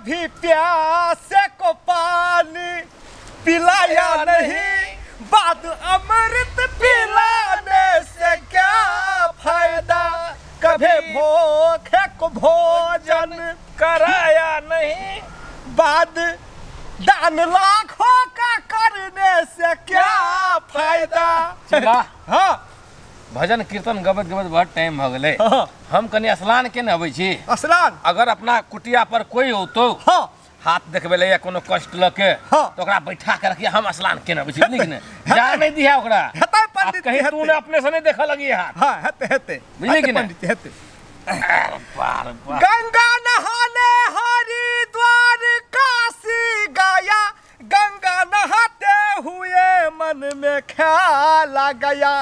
कभी प्यासे को पानी पिलाया नहीं, बाद अमृत पिलाने से क्या फायदा, कभी भूखे को भोजन कराया नहीं, बाद दान लाखों का करने से क्या फायदा। हाँ भजन कीर्तन गबत गबत बहुत टाइम हो गए। हम कनी स्नान के न अबै छी। स्नान अगर अपना कुटिया पर कोई हो तो हाँ हाथ देखबे ले या कोनो कष्ट लके हाँ तो ओकरा बैठा के रखिए, हम स्नान के न अबै छी, बुझली कि ने? जा नहीं दिया ओकरा हेतै पंडित कहीं तू ने अपने से नहीं देखा लगी हाथ। हां हेतै हेतै बुझली कि ने पंडित हेतै। बार बार गंगा नहाने हरिद्वार काशी गया, गंगा नहाते हुए मन में ख्याल आ गया,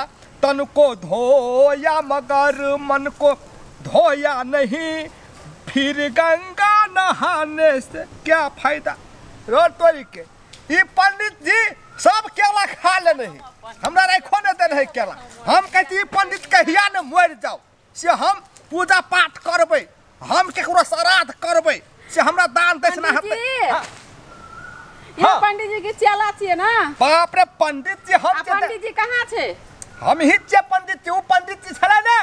तन को धोया मगर मन को धोया नहीं, फिर गंगा नहाने से क्या फायदा। रोड तोरी के ई पंडित जी सब केला खा ले नहीं, हमरा राखो नहीं दे रहे केला। हम कहती पंडित कहिया ने मर जाओ से हम पूजा पाठ करबै, हम केकरो श्राद्ध करबै से हमरा दान दक्षिणा हेतै। हाँ। पंडित जी के चेला छियै ना? बाप रे पंडित जी हम पंडित जी कहाँ छे? हम ही छियै पंडित जी। उ पंडित जी छलै ने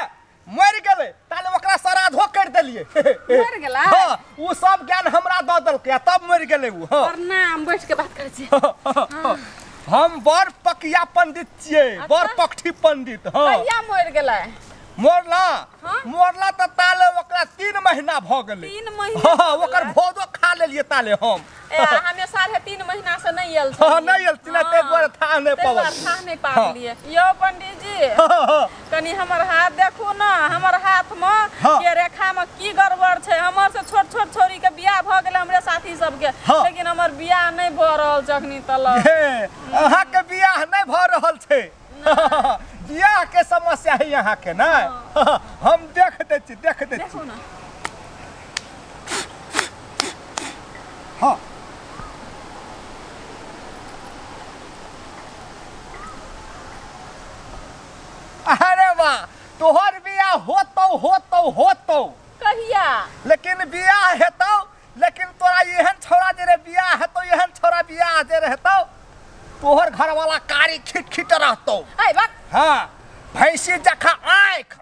मरि गेलै, ताले ओकरा श्राद्धो कर देलियै। मरि गेलै? हां उ सब ज्ञान हमरा दऽ देलकै आ तब मरि गेलै उ। हां प्रणाम, बैठ के बात करै छी। हम बड़ पकिया पंडित छियै, बड़ पक्षी पंडित। हां कहिया मरि गेलै? मरला मरला त ताले ओकरा 3 महीना भ गेलै। 3 महीना? हां ओकर भोजो खा लेलियै ताले हम। ए हमे 3.5 महीना से नहीं आयल छलियै। हां नहीं आयल छलियै ताहि दुआरे थाह नहि पाबल। थाह नहि पाबलियै। यौ पंडित जी कनी हमर हाथ देखू ना, हमर हाथ में के रेखा में की गड़बड़ छै। हमर से छोट छोट छोरी के बियाह भ गेलै हमरे साथी सब के, लेकिन हमर बियाह नहीं भ रहल छै अखनी तलक। अहाँ के बियाह नहीं भ रहल छै? बियाह के समस्या है यहाँ के ना? हम देख दै छी, देख दै छी। हाँ अरे वाह, तोहर बियाह होतौ होतौ होतौ। कहिया? लेकिन बियाह हेतौ, लेकिन तोरा एहन छोरा जे रे बियाह हेतौ, एहन छोरा बियाह जे हेतौ तोहर घरवाला कारी खिट खिट रहतौ। हाँ भैंसी जखा आँख,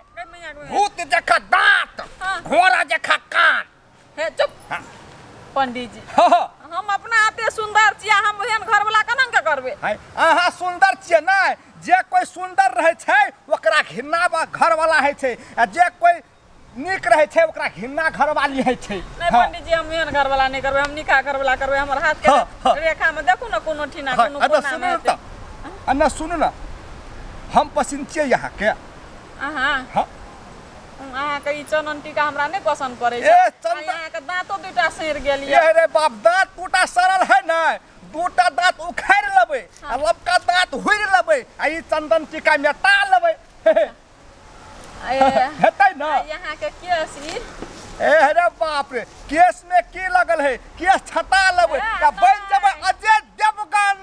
भूत जखा दांत, घोड़ा जखा कान। हे चुप पंडित जी, हम अपना हाथे सुंदर छियै, हम एहन घरवाला केना के करबै? अहाँ सुंदर छियै नै, जे कोई सुंदर रहै छै ओकरा घिन्ना घरवाला होइ छै, आ जे कोई नीक रहै छै ओकरा घिन्ना घरवाली होइ छै। नहीं पंडित जी हम एहन घरवाला नहीं करबै, हम निका घरवाला करबै। हमर हाथ के रेखा में देखू ना कोनो ठीना कोनो कोना में। अन्ना सुनू ना, हम पसंद छियै यहाँ के। अहाँ? हाँ अहाँ के ई चनन टीका हमरा नहीं पसंद पड़ै छै। अहाँ के दांतो दूटा सड़ गेल ये। अरे बाप, दांत दूटा सड़ल है ना, दूटा दांत उखाड़ लेबै आ लबका दांत हुइर लेबै आ ई चंदन टीका मेटा लेबै। हेतै ना? यहाँ के केस ई? ए रे बाप रे, केस में की लगल है? केस छटा लेबै आ बन जेबै अजय देवगन।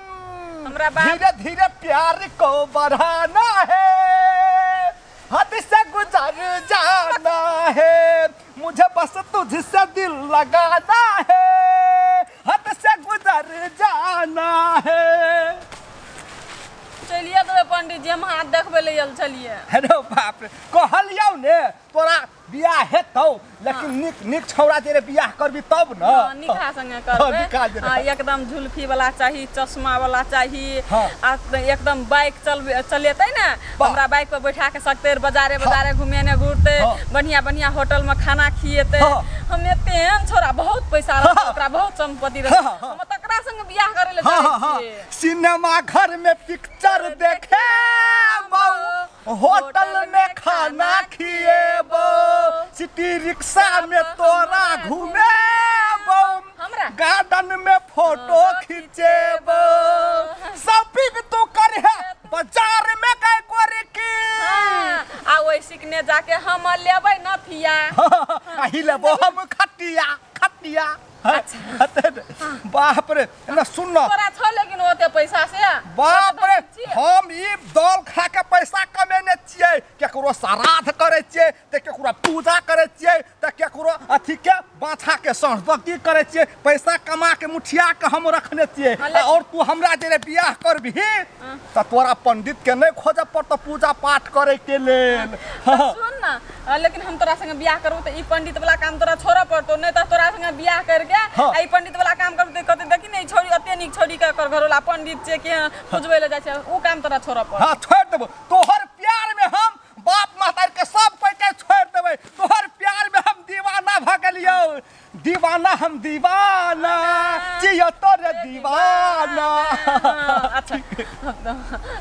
हमरा बाप धीरे धीरे प्यार को बढ़ाना है, हद से गुजर जाना है, मुझे बस तुझसे दिल लगाना है, हद से गुजर जाना है। चलिए देबै पंडित जी, हम हाथ देखबै ले आयल छलियै। अरे बाप रे, कहलियौ ने तोरा बियाह हेतौ, लेकिन नीक नीक छौड़ा जे रे बियाह करबी तब न। हां निका संगे करबै। हां एकदम झुलफी वाला चाही, चश्मा वाला चाही, आ एकदम बाइक चलेतै ने, हमरा बाइक पर बैठा के सकते बाजारे बाजारे घुमेने घुरते, बढ़िया बढ़िया होटल में खाना खिएते। हम एतेहन छोरा बहुत पैसा रहतै, ओकरा बहुत संपत्ति रहतै, हम तकरा संग बियाह करै ले चाहै छियै। सिनेमा घर में पिक्चर देखे होटल में खाना खिएबो, सिटी रिक्शा में तोरा घुमेबो, गार्डन में फोटो खिंचेबो, शॉपिंग तू करहे बाजार में गए गोरी की। आ ओइ सिकने जाके हम लेबै नथिया, आही लेबो हम खटिया खटिया। खटिया। अच्छा बाप रे ना सुन ना तोरा छ लेकिन ओते पैसा से बाप रे हम ई दल खा के पैसा कमेने छियै केकरो श्राद्ध करै छियै त केकरो पूजा करै छियै त केकरो अथी के बाछा के सड़बती करै छियै पैसा कमा के मुठिया के हम रखने छियै और तू हमरा जे बियाह करबिही त तोरा पंडित के नहीं खोजऽ पड़तौ पूजा पाठ करे के लेल। सुन ना लेकिन हम तोरा संगे बियाह करबो त ई पंडित वाला काम तोरा छोड़ऽ पड़तौ नहीं त तोरा संगे बियाह करके आ ई पंडित वाला काम करबो त कहते देखी नहीं छोड़ी अते नीक छोड़ी के एकर घरवाला पंडित छै के पूजबै ले जाइ छै उ काम तोरा छोड़ऽ पड़तौ। हां छोड़ देबो तोहर प्यार में हम बाप महतारी के सब कोई के छोड़ देबै तोहर प्यार में हम दीवाना भ गेलियौ दीवाना हम दीवाना जियो तोरे दीवाना। अच्छा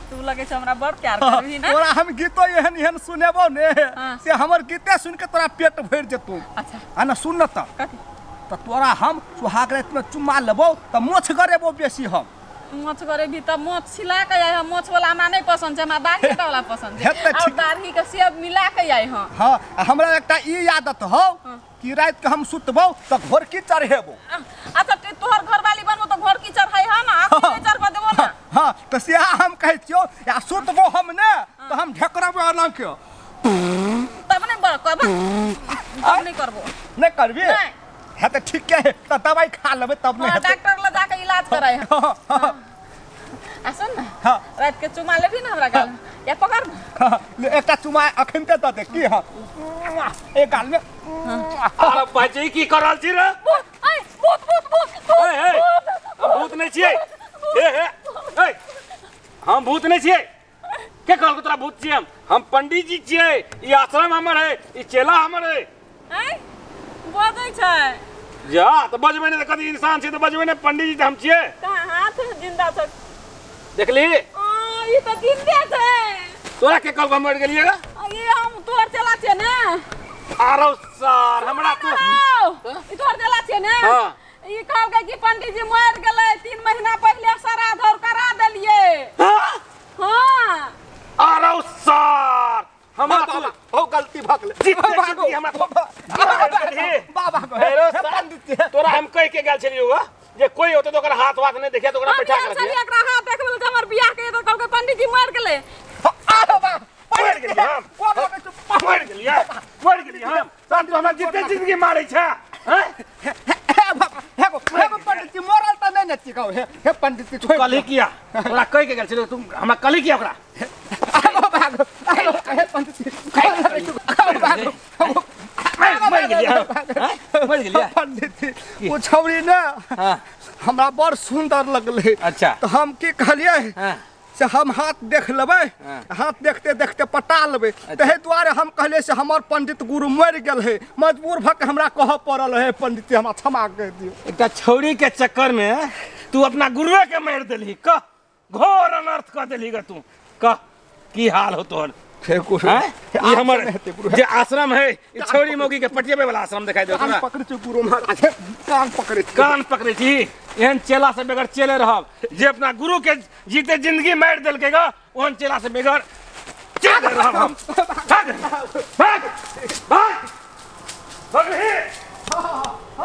तू लगे छै हमरा बड़ प्यार करबी ना तोरा हम गीतो एहन एहन सुनेबो ने से हमर गीते सुन के तोरा पेट भरि जेतौ। अच्छा आ ना सुन न त त तोरा हम सुहाग रात में चुम्मा लेबो त मोछ गरेबो बेसी हम मोछ करे भी त मोछ छिला के आइ हम मोछ वाला हमरा नहीं पसंद छै हमरा दाढ़ी वाला पसंद छै और दाढ़ी के सेब मिला के आइ। हां हां हमरा एकटा ई आदत हौ कि रात के हम सुतबौ त घोरकी चढ़ेबो। अच्छा तोहर घरवाली बनबो त घोरकी चढ़ाई ह ना अखने चढ़बा देबो ना। हां त से हम कहै छियौ या सुतबो हम ने त हम ढेकरबो अलग के तब नै करबो तब नै करबो नै करबी है त ठीक है त दवाई खा लेबै तब नै हेतै डॉक्टर ल जाके इलाज कराई। हां आ सुन ना हां रात के चुमा लेबी ना हमरा गाल या पकड़ हां ले एकटा चुमा अखन ते the they की। हां एक गाल में अरे बच्चे की कर रहल छी रे भूत ए भूत भूत भूत ए ए हम भूत नै छियै ए ए ए हम भूत नै छियै के कहलको तोरा भूत छियै हम पंडित जी छियै ई आश्रम हमर है ई चेला हमर है हैं बजै छै जा त बजबै नै त कथी इंसान छै त बजबै नै पंडित जी त हम छियै कहाँ हाथ जिंदा छै देखली ई त जिंदे छै तोरा के कहलको हम मर गेलियै गा ई हम तोहर चेला छियै ने आरो सर हमरा तो ई तोहर चेला छियै ने। हां ई कहलकै कि पंडित जी मर गेलै 3 महीना पहिले श्राद्ध और करा देलियै। हां हां आरो सर हमरा तो हो गलती भ गेलै भागो हमरा बाबा पंडित जी तोरा हम कह के गेल छलियौ जे कोई होते तो ओकर हाथ वाथ नहीं देखिया तो ओकरा बैठा के रखिया एकरा हाथ देखबे त हमर बियाह के तो कहलकै पंडित जी मर गेलै। आरो बा मर गेलियै हम मर गेलियै मर गेलियै हम तू हमरा जिते जिंदगी मारै छै हैं हे बाबा हे गो पंडित जी मरल त नै ने चिकाउ हे हे पंडित जी तू कलही किया तोरा कह के गेल छलियौ तू हमरा कलही किया ओकरा आरो भागो आरो हे पंडित जी भागो मर गेलियै मर गेलियै पंडित जी ओ छौरी ने हमरा बड़ सुंदर लगलै। अच्छा त हम की कहलियै से हम हाथ देख लेबै हाथ देखते देखते पटा लेबै तहि दुआरे हम कहलियै से हमर पंडित गुरु मरि गेल है मजबूर भऽ के हमरा कहऽ पड़ल है पंडित जी हमरा क्षमा कर दियौ। एकटा छौरी के चक्कर में तू अपना गुरुए के मारि देलही कह घोर अनर्थ कऽ देलही ग तू कह की हाल हो तोहर ई हमर जे आश्रम है ई छौरी मौगी के पटियेबे वाला आश्रम दिखाई दे कान पकड़ै छी गुरु महाराज कान पकड़ै छी कान पकड़ै छी एहन चेला से बगैर चेले रहब जे अपना गुरु के जीते जिंदगी मारि देलकै ग ओहन चेला से बगैर चेले रहब हम। भाग भाग भाग भाग।